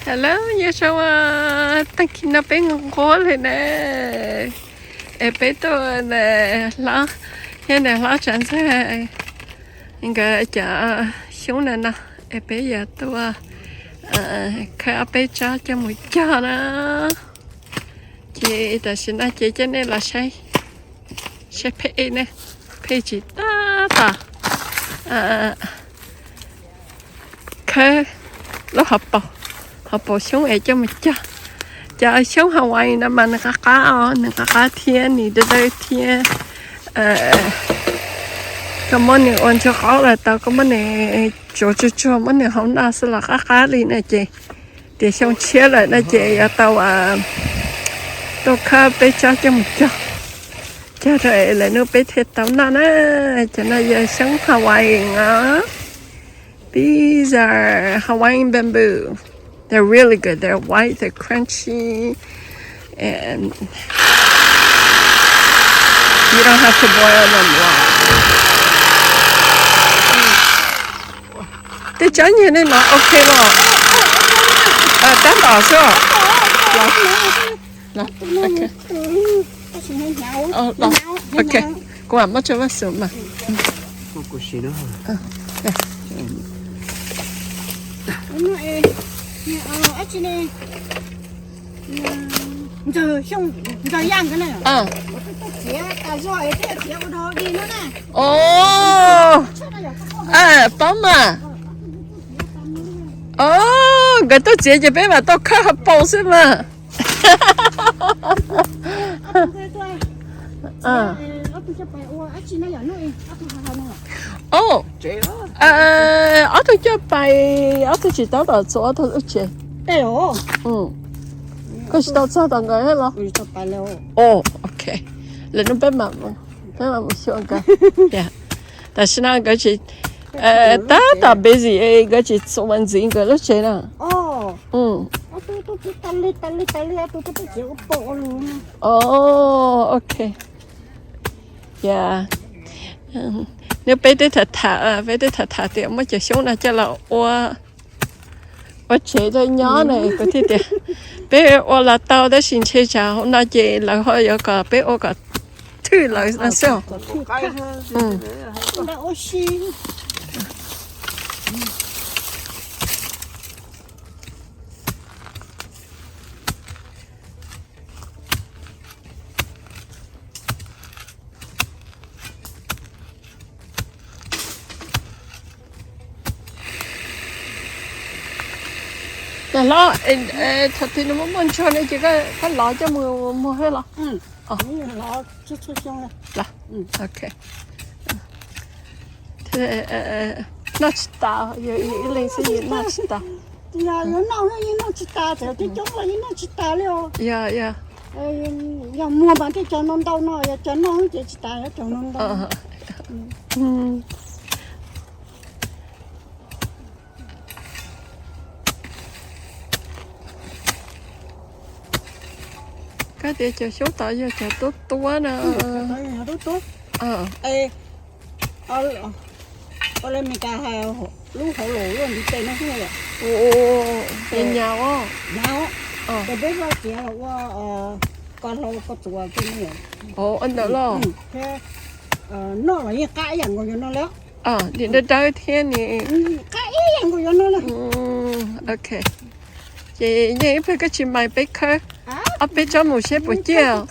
Hello, nyob zoo, tag kis no peb nquag nquag li na, es peb tuaj hlob, thiab nws hlob Tsav Ntxawg nkawd cov xyoob na no, es peb yuav tuaj khawb ob peb tsob coj mus cog na. Ces tam sim no ces coj nej los saib, saib phem ne, phem tsis tab tom khawb lub hauv paus, hauv paus xyoob es coj mus cog. Cov xyoob Hawaii no mas nws qab qab os, nws qab qab thiab nws dawb dawb thiab. Koj muab nws ua ntsuag qaub los tau, koj muab nws tsuav tsuag tsuag muab nws hau noj xwb los qab qab li no ces tias xyoo tshiab lawm no ces yuav tau tuaj khawb peb tsob coj mus cog, cog rau lawv nub peb thiaj tau noj na. Cov no yog xyoob Hawaii os. These are Hawaiian bamboo. They're really good. They're white, they're crunchy, and you don't have to boil them long. Tej tsob nyuag nej no ok los? Tab tom xwb. Ok, kuv mam muab tso vaj xum mas. Paub mas. Nkawd tuaj txiav ces peb mam tau khawb hauv paus xwb mas. Ob tug coj pais, ob tug tsis tab tom txuas ob tug lub tsev. Koj tsis tau txog tom nkawd los? Ok, lwm hnub peb mam, peb mam mus xyuas nkawd. Tam sim no nkawd tsis, tab tom busy, nkawd tsis txuas ntxiv nkawd lub tsev na. Ok. Nws peb twb tham tham, peb twb tham tham tias muab cov xyoob no coj los ua, ua tsev rau nyob ne, kuv thiaj tias peb ua los tau tab sis ntshe tsam hauv no ces lawv ho yuav kom peb ua kom thwj lawv no xwb. Hlob, thaum twg nws muaj muaj ntsuag ne ces koj lov coj mus muag thiab los? Noj tsis tas, yog ib leeg xwb noj tsis tas. Yog noj yeej noj tsis tas, txawm twb coob los yeej noj tsis tas li os. Yog muag mas tej cov no ntau no, yog cov noj ces tsis tas, yog cov no ntau. Koj tias cov xyoob tod yog cov tuab tuab na. Ua li Meskas hais lub hauv laus luaj ntiv tes no xwb. Tes nyas os. Nyas os. Ces peb vaj txiav los ua koj hlau koj txuas tej no. Ua ntawd los? Thiab noj los yeej qab ib yam nkaus cov no li. Nim dawb dawb thiab ni. Qab ib yam nkaus cov no li. Ok. Ces yog ib pliag koj tsis mais peb khawb ob peb tsob mus seb puas ciaj.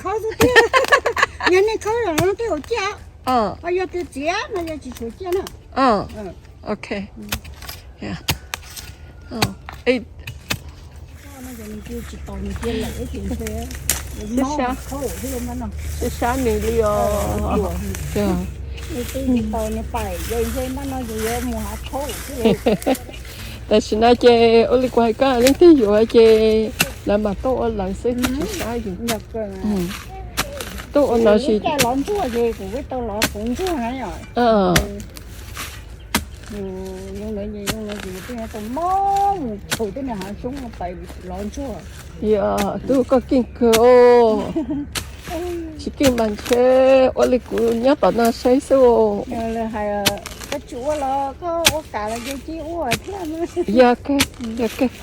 Yog nej khawb los no tej haum ciaj, ho yog tias txiav no yog tsis tshua ciaj na. Ok. Sab sab nws li os. Tam sim no ces ua li kuv hais koj, leej twg yuav ces lawv mam tuaj ua lawv xwb, tsis sab yus. Tuaj ua no sis Yog tub koj keej kawg os. Tsis keej mas ntshe ua li kuv nyob tom no saib xwb. Yog kawg, yog kawg.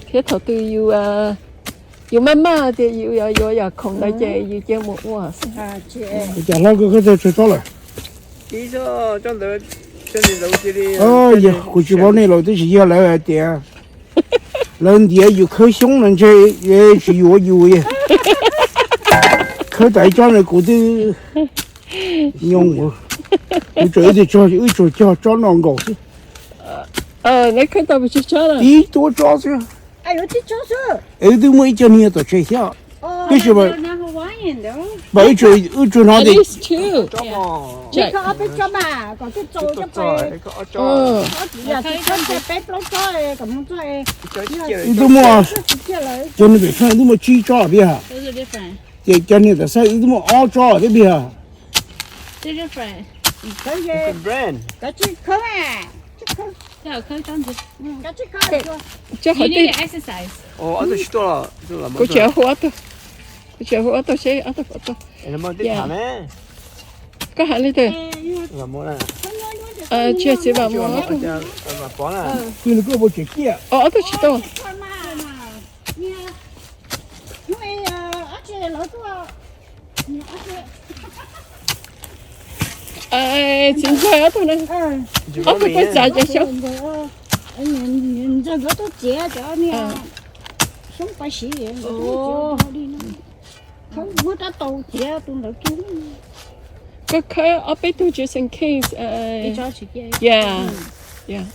Thiab thaum twg yus, yus maj maj tias yus yuav yam khoom ntawd ces yus cia mus ua xwb. Ua cas hlob koj khawb tau tsawg tsob lawm? Yog kuv tsis paub nej los twb tsis yog lawv hais tias lawv ntiav yus khawb xyoob no ntshe tsis yuav yus. Khawb tas ib tsob no kuv twb nyob, kuv tseem ib tug tso, wb tsuas cog tsob no nkaus xwb. Tib tug tsob xwb. Es wb twb muaj ib co niag tom tsev thiab. Tab sis mas wb tsuas hnov tias wb twb muaj, cov niag pem Thoj twb muaj tsib tsob peb ha, ces cov niag tom xab wb twb muaj ob tsob thiab peb ha. Kuv tseem hu ob tug, kuv tseem hu ob tug seb ob tug puas tuaj. Koj hais li twg? Tsis txiv Vam Muas ob tug. Ob tug tsis tuaj. Txiv ntxawg ob tug na, ob tug poj txav cov xyoob. Koj khawb ob peb tug just in case. Yeah, yeah.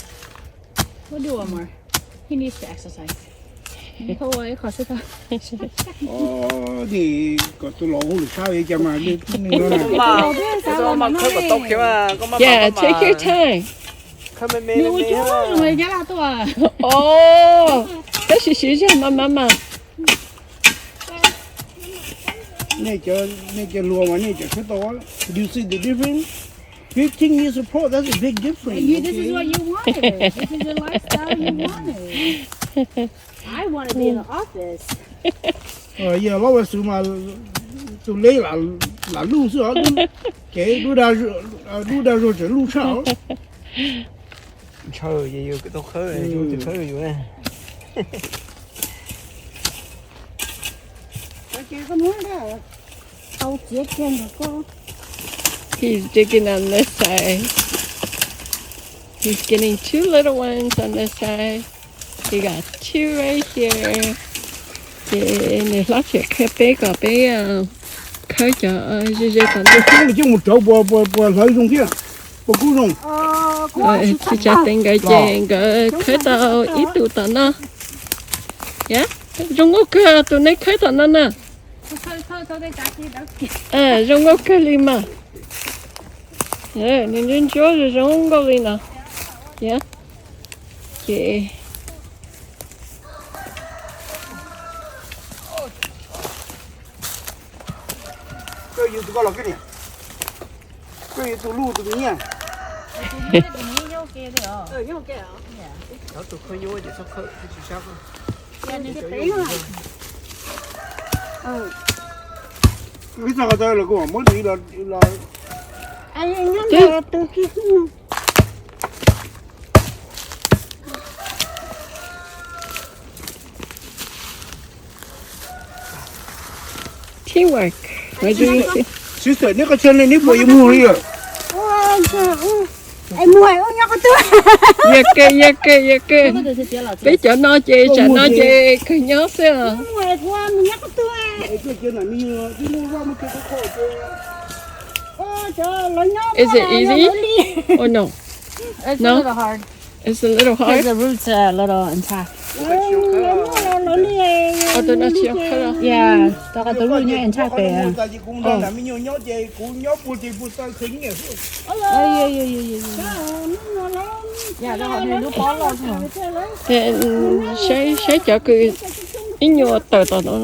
Yeah, take your time. Tab sis siv zog mas mas mas. Nej cov hluas mas nej cov khawb tau. Do you see the difference? Fifteen years apart, that's a big difference. This is what you wanted. This is the lifestyle you wanted. I want to be in the office. Yog lawv ua xwb mas tus leb lam luj xwb os, kev dub dag zog tseem luj tshaj os. Ntshaw ces yus tau khawb, yus tsis khawb yus na. He's digging on this side. He's getting two little ones on this side. He got two right here. Ces nws hlob tseem qhia peb kom peb khawb cov ze ze tom ntej. Coj mus rauv puas hlawv zoo thiab, puas kub zoo. Tsis tsa tes nkawd ces nkawd khawb tau ib tug tom no. Zoo nkauj kawg tus neb khawb tom no na. Zoo nkauj kawg li mas. Nws ntsuab ntsuab zoo zoo nkauj li no. Ces Teamwork. Sister, neb qhov chaw no neb puas yuav muag li os? Yog ke, yog ke, yog ke. Peb cov no ces tsam no ces kawg nyob xwb os. Is it easy or no? It's a little hard. It's a little hard. Because the roots are a little intact. Tus no tsis yog khawb los? Yeah, tau qhov tus lub nyob intact pem. Saib, saib cov kws ib nyuag tawm tom no.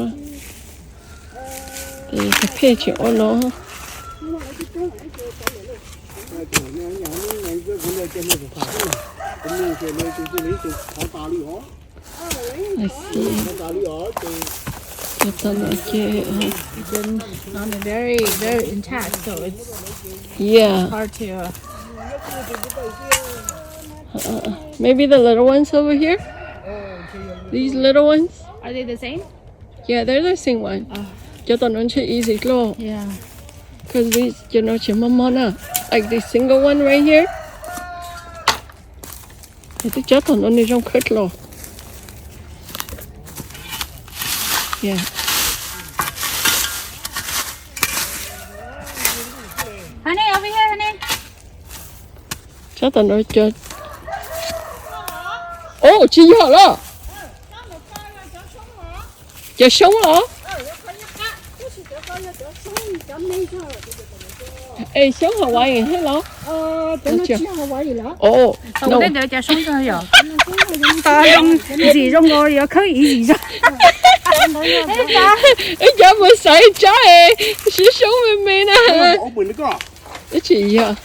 Phem tsis ua no. Let's see. Cov tom no ces It's been on a very, very intact, so it's yeah. Hard to. Uh, maybe the little ones over here. These little ones? Are they the same? Yeah, they're the same one. Cov tom no ntshe easy dlua. Yeah. Because these, cov no tsis mob mob na. Like this single one right here. Twb cov tom no nws zoo khawb dlua. Yeah. Honey, over here, honey. Tsob tom no cov, oh, tsis yog los? Cov xyoob los? Es xyoob Hawaii thiab los? Ntawd cov xyoob yog ntxim zoo nkaus yuav khawb ib zim zog. Ib cov mus xaiv tsob es siab xyoob me me na. Ib tsis yog.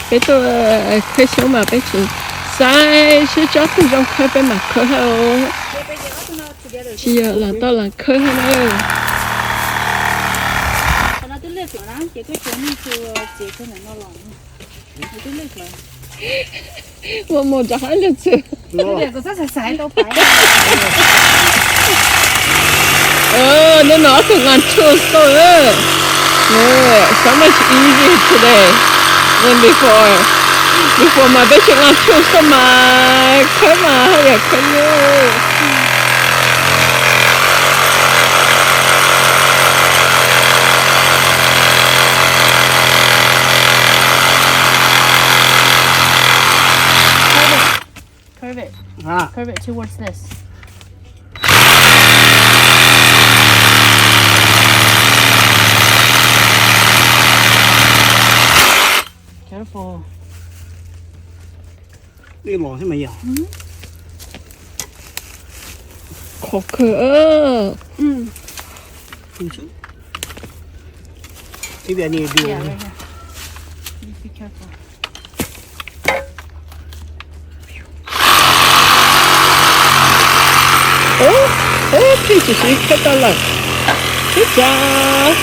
Peb tuaj khawb xyoob mas peb tsis xaiv seb tsob twg zoo khawb peb mam khawb hab. Tsis yog los tau los khawb hab na. Ua mus rov qab lwm txwm. Hnub no ob tug nqa tools tau. So much easier today than before. Before mas peb tsis nqa tools tau mas khawb mas haj yam khawb nyuaj. Curve it. Curve it towards this. Careful. Qhov kawg. Be careful. Ub, ub, phij tsis siv khawb tau lawm. Ub cas.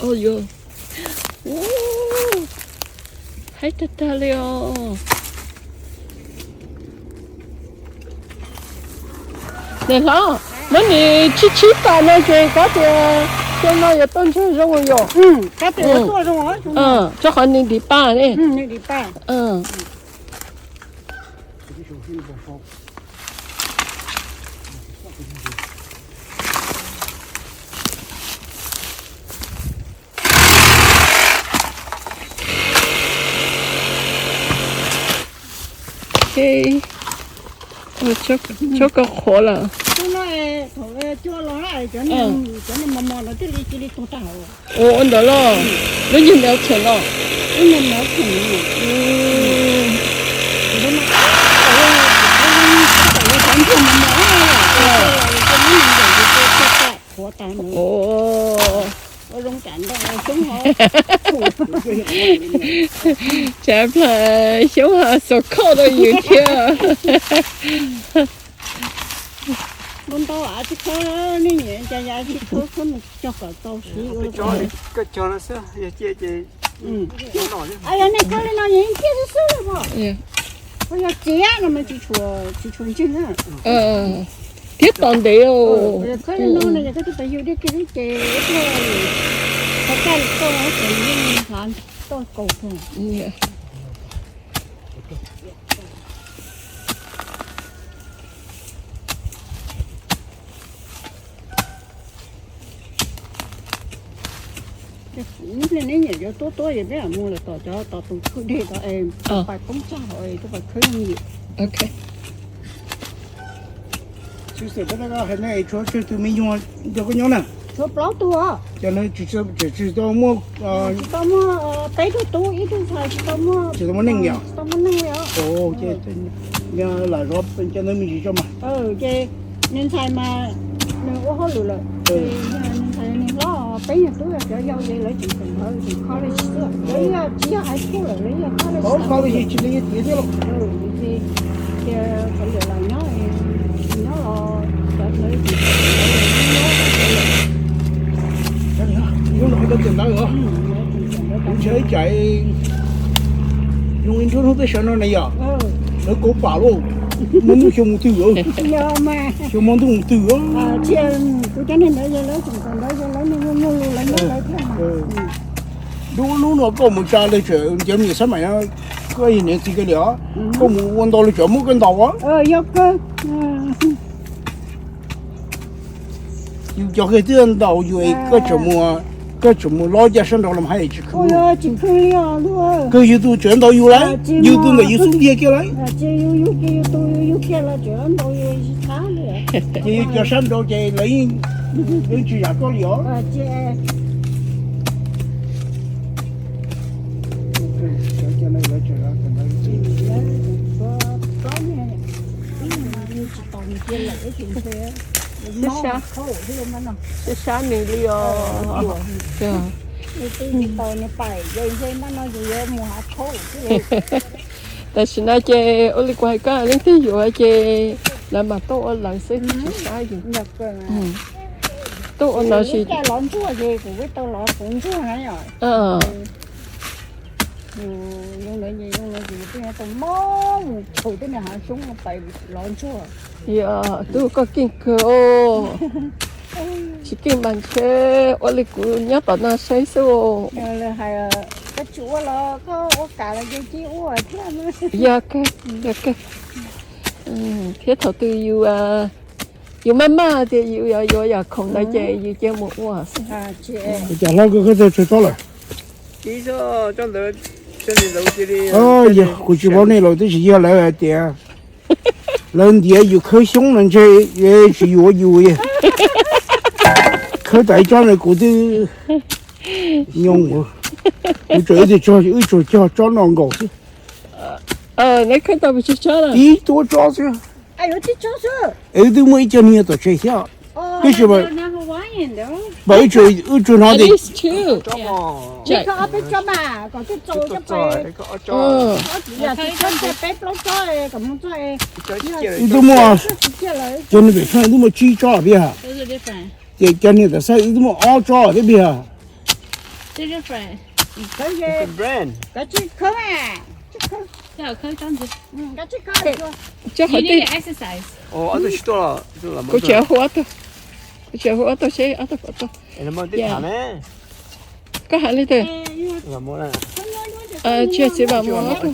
Ub, haib tag tag li os. Niam hlob, muab nws tsib tsib tas no ces kab tias xyoo no yuav tuaj ntseg zoo yom. Rau qhov nws dim paj ne. Tsob koj qhuav lawm. Ua ntawd los, lub nyuag mountain los. Tshav plaws xyoob ho xuas khauj rau yus thiab. Ntau ntau tsis khawb, nej nyiam cas yam tsis khawb, khawb mus cog kom tau siv. Koj cog no xwb, yog cia ces yog nej khawb li no yeej ciaj xwb xwb os. Koj yog txiav no mas tsis tshua, tsis tshua ntseeg na. Thiab tos ntev. Khawb li no no yog koj twb pas yug dej kiag xwb ces ib pliag tau kaj li koj ces yeej hlav toj kaus kawg. Ib pliag neb nyiam cov tuab tuab ces peb mam mus lawm tom cov tom tus khwj dej tod es pais poob tsag hauv es tuaj pais khawb yooj yim. Tshwj xeeb peb hais ne, tshuav tsawg tus me nyuam nrog koj nyob na. Tshuav plaub tug os. Cov no tsis tau muaj, tsis tau muaj, peb tug tub ib tug ntxhais, tsis tau muaj, tsis tau muaj neej li os. Tsis tau muaj neej li os. Lam zov cov ntawd me ntsis tso mas. Ces nws ntxhais mas nws ua hauj lwm lawm, nws ntxhais nws hlob, peb nyuag tub cov yau ces lawv tseem tseem ntawd tseem college xwb, lawv yog tsis yog high school lawm, lawv yog college. College tsis li tiav thiab los. Ces cov lawv los nyob, nyob los cov ntawd tseem nyob cov tiam ntawd os. Ntshe ib cais zoo li nruab hnub twb sawv no ne yom. Lawv kauv pam lauj, muaj hnub xyoo mus twg, xyoo hmo ntuj mus twg. Dub hnub no koj mus tsa li tseem ntiav me nyuam xab maim no, koj yog niam txiv kawg li os, koj mus ua ntau li tseem muab koj ntaus. Yus cov kawg twb ntaus yus es koj tseem mus, koj tseem mus lob ncaj sab nraud los hais tsis khwv. Kawg yus tus tseem ntaus yus lawm, yus tus ntawm yus xub ntiag kiag lawm. Ces yus cov sab nraud ces lawv yeej tsis zam koj li os. Sab sab nws li os. Tam sim no ces ua li kuv hais koj, leej twg yuav ces lawv mam tuaj ua lawv xwb, tsis sab yus. Tuaj ua no xwb. Yog tub koj keej kawg os. Tsis keej mas ntshe ua li kuv nyob tom no saib xwb. Yog kawg, yog kawg. Thiab thaum twg yus, yus maj maj tias yus yuav yam khoom ntawd ces yus cia mus ua xwb. Cas hlob koj khaub tag tsawg tsob lawm? Yog kuv tsis paub nej los tab sis yog lawv hais tias lawv ntiav yus khawb xyoob no ntshe tsis yuav yus. Khawb tas ib tsob no kuv twb nyob, kuv tseem ib tug tso, wb tsuas cog tsob no nkaus xwb. Tib tug tsob xwb. Es wb twb muaj ib co niag tom tsev thiab. Tab sis mas wb tsuas hnov tias wb twb muaj, cov niag pem Hmoob twb muaj tsib tsob peb ha. Ces cov niag tom xab wb twb muaj ob tsob thiab peb ha. Kuv tseem hu ob tug, kuv tseem hu ob tug seb ob tug puas tuaj. Koj hais li twg? Tsis yog txiv Vam Muas ob tug.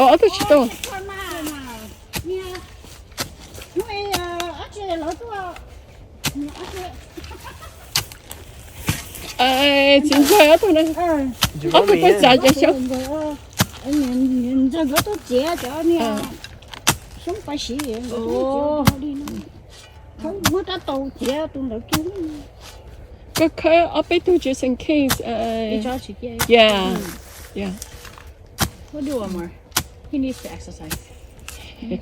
Ob tug tsis tuaj. Txiv ntxawg ob tug na, ob tug poj txav cov xyoob. Koj khawb ob peb tug just in case. Yeah, yeah. Nim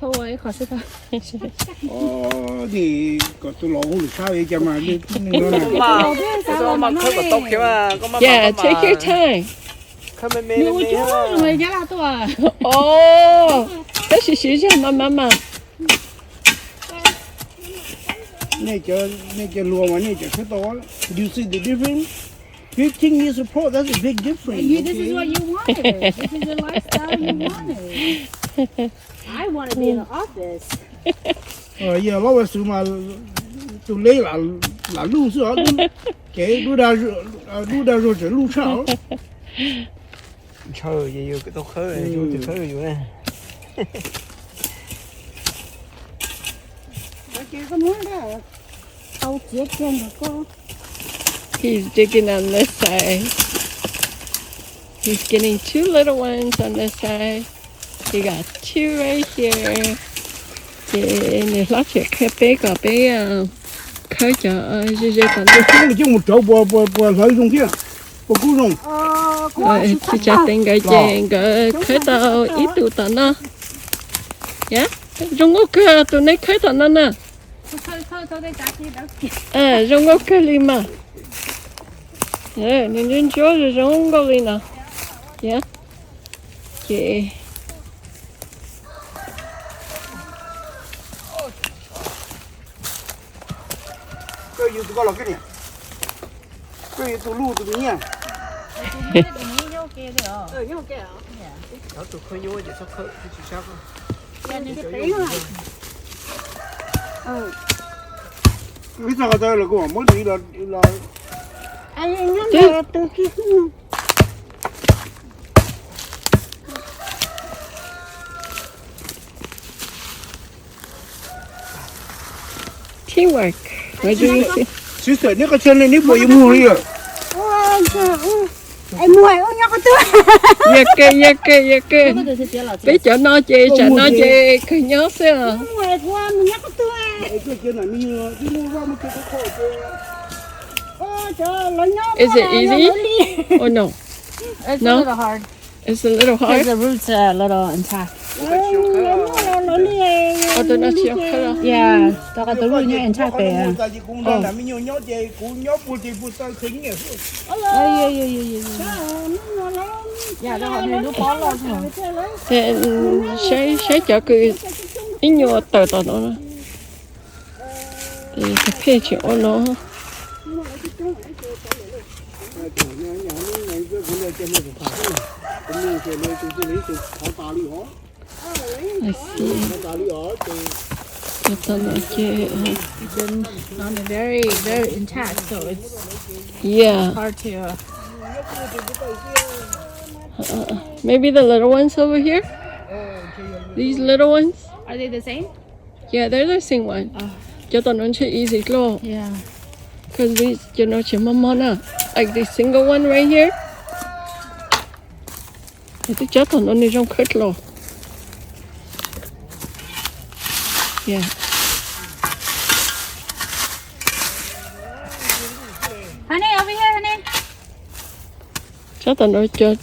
kom tus los hu lwm sab li cas mas, yeah, take your time. Tab sis siv zog mas mas mas. Nej cov hluas mas nej cov khawb tau. You see the difference? Fifteen years apart, that's a big difference. This is what you wanted. This is the lifestyle you wanted. I want to be in the office. Yog lob vaj xwv mas tus leb lam luj xwb os, kev dub dag zuag tseem luj tshaj. Ntshaw ces yus tau khawb, tsis muaj tus khawb yus na. He's digging on this side. He's getting two little ones on this side. He got two right here. Ces nws hlob tseem qhia peb kom peb khawb Khawb cov ze ze tom ntej. Coj mus rauv puas hlawv zoo thiab, puas kub zoo. Tsis tsav tes nkawd ces nkawd khawb tau ib tug tom no. Zoo nkauj kawg tus nej khawb tom no na. Zoo nkauj kawg li mas. Nws ntsuab ntsuab zoo zoo nkauj li no. Ces Teamwork. Sister, neb qhov chaw no neb puas yuav muag li? Yog ke, yog ke, yog ke. Peb cov no ces tsam no ces kawg nyob xwb os. Is it easy or no? It's a little hard. It's a little hard. Because the roots are a little intact. Tus no tsis yog khawb los? Yeah, the root nyob intact pem. Ces saib cov kws ib nyuag tawm tom no. Tus phem tsis ua no. Very, very intact, so it's yeah, hard to. Maybe the little ones over here? These little ones? Are they the same? Yeah, they're the same one. Cov tom no ntshe easy dlua. Yeah. Because these, cov no tsis mob mob na. Like this single one right here. Twb cov tom no nws zoo khawb dlua. Yeah. Honey, over here, honey. Cov tom no cov,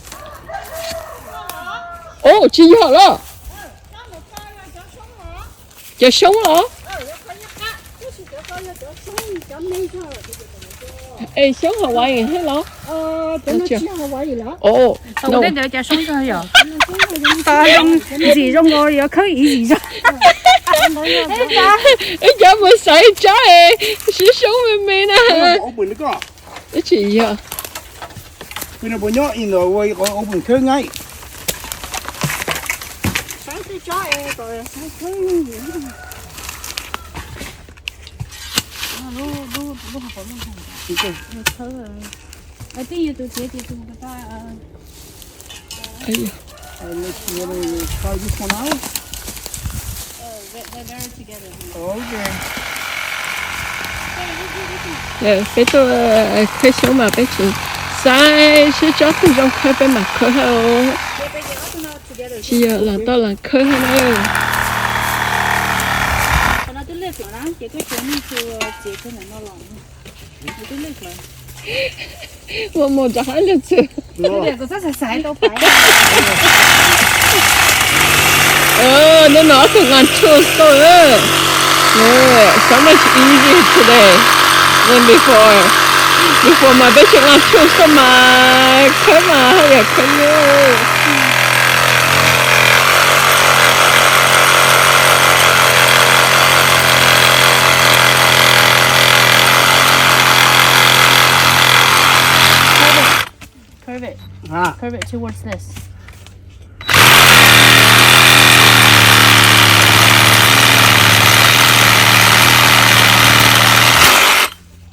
oh, tsis yog los. Cov xyoob los? Es xyoob Hawaii thiab los? Ntxim zoo nkaus yuav khawb ib zim zog. Ib cov mus xaiv tsab es siv xyoob me me na. Ib tsis yog. Peb tuaj khawb xyoob mas peb tseem xaiv seb tsob twg zoo khawb peb mam khawb hab. Tsis yog los tau los khawb hab na. Ua mus rov qab lug txug. Hnub no ob tug nqa tools xauj. So much easier today than before. Before mas peb tseem nqa tools xauj mas khawb mas haj yam khawb nyuaj. Curve it. Curve it towards this.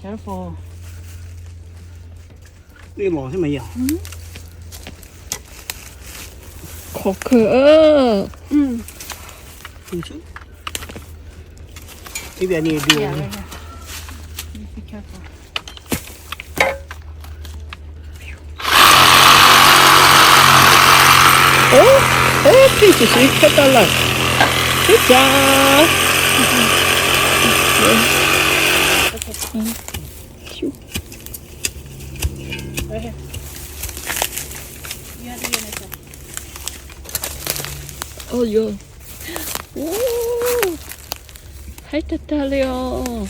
Careful. Khov kawg. Be careful. Ub, ub, phim tsis siv khawb tau lawm. Ub, cas. Ua, haib tag tag li os.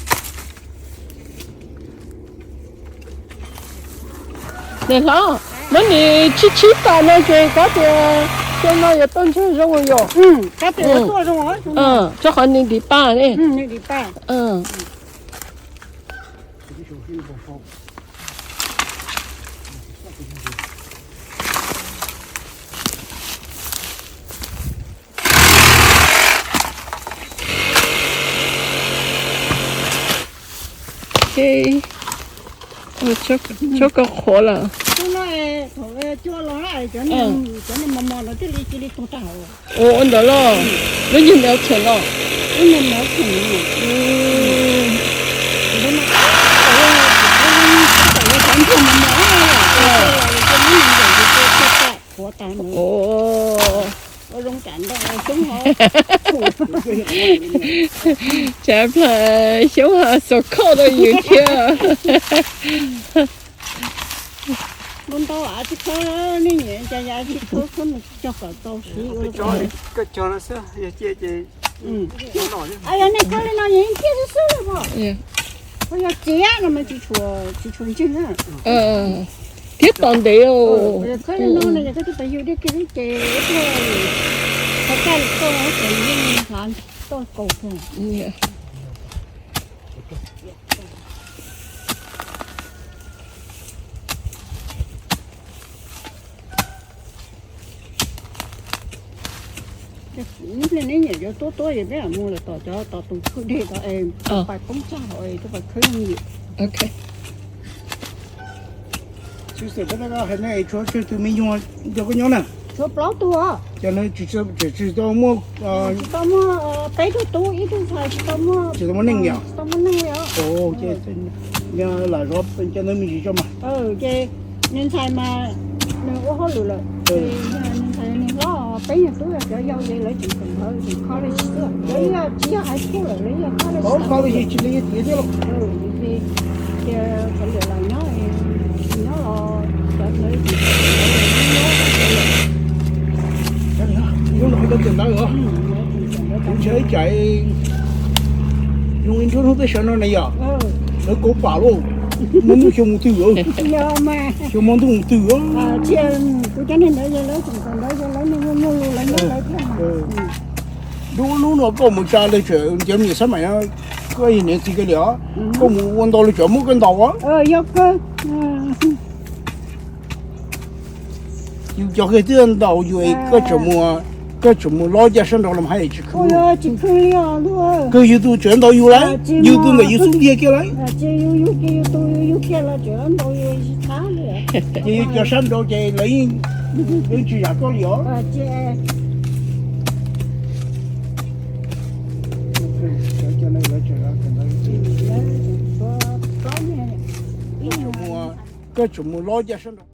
Niam hlob, muab nws tsib tsib tas no ces kab tias xyoo no yuav tuaj ntsuag zoo yom. Rau qhov nws dim paj ne. Txhob koj qhuav lawm. Ua ntawd los, lub nyuag mountain los. Tsav plawg xyoob ho xaus khoj rau yus thiab. Yog nej khawb li no yeej tiaj xwb xwb li mas. Yog txiav no mas tsis tshua, tsis tshua ntseeg na. Thiab tos ntev. Khawb li no no yog koj twb pas yug dej kiag xwb ces ib pliag thav kaj li koj ces yeej hlav toj kaus kawg. Ib pliag neb nyiam cov tuab tuab ces peb mam mus lawm tom cov tom tus khw dej tod es pais poob tsag hauv es tuaj pais khawb yooj yim. Tsis xav peb hais ne, tshuav tsawg tus me nyuam nrog koj nyob na? Tshuav plaub tug os. Ces tsis tau muaj, tsis tau muaj peb tug tub ib tug ntxhais, tsis tau muaj, tsis tau muaj neej li os. Lam zov cov ntawd me ntsis tso mas. Ces nws ntxhais mas nws ua hauj lwm lawm, nws ntxhais nws hlob peb nyuag tub cov yau ces lawv tseem tseem ntawd tseem college xwb, lawv yog tsis yog high school lawm, lawv yog college. College tsis li tiav thiab los. Ces cov lwm lawm nyob, nyob los cov ntawd tseem tseem ntawd. Nyob no cov ntawd os. Kuv ntshe ib tsam zoo li nruab hnub peb sawv no na yom, lawv kauv pam lauj, muaj hnub xyoo mus twg, xyoo hmo ntuj mus twg. Kuv cov neeg ntawd yog lawv tseem tseem ntawd yog lawv niaj hnub muaj lus lawv nyob lawv thiab. Lub hnub no koj mus tsa lawv tseem cov me nyuam xab maim no, koj yog niam txiv kiag li os, koj mus ua ntau lawv tseem muab koj ntaus os. Yus cov kiag twb ntaus yus, koj tseem mus, koj tseem mus lob ncaj sab nraud los hais tsis khwv. Kawg yus tus tseem ntaus yus lawm, yus tus ntawm yus xub ntiag kiag lawm. Ces yus cov sab nraud ces lawv yeej tsis zam koj li os. Koj tseem mus lob ncaj sab nraud.